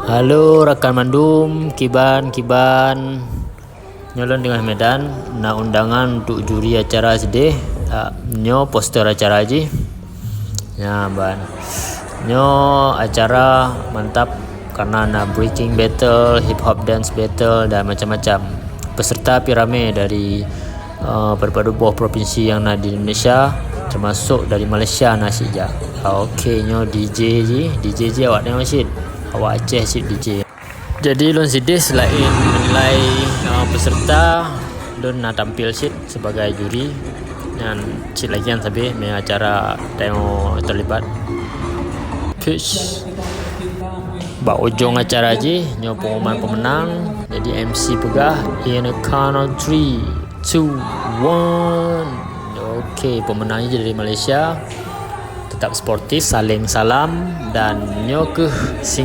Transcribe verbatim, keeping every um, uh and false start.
Halo rakan mandum, kiban-kiban. Nyoe lôn teungoh Medan, na undangan untuk juri acara sideh. Ah, nyoe poster acara jih. Ya, ban. Nyoe acara mantap karena na breaking battle, hip hop dance battle dan macam-macam. Peserta pi ramé dari, eh, padub-padub boh provinsi nyang na di Indonesia, termasuk dari Malaysia na sijak. Oke, nyoe D J jih, D J jih awak tengok cit. Awak Aceh cit D J. Jadi lôn sideh selain menilai, uh, peserta, lôn na tampil cit sebagai juri. Dan cit lagi nyang sabé meuacara tengok terlibat. Peace. Bak ujong acara jih nyoe pengumuman pemenang. Jadi M C peugah, "In a count of three, two, one." Oke, pemenang jih dari Malaysia. Tetap sportif, saling salam, dan nyoe keuh sing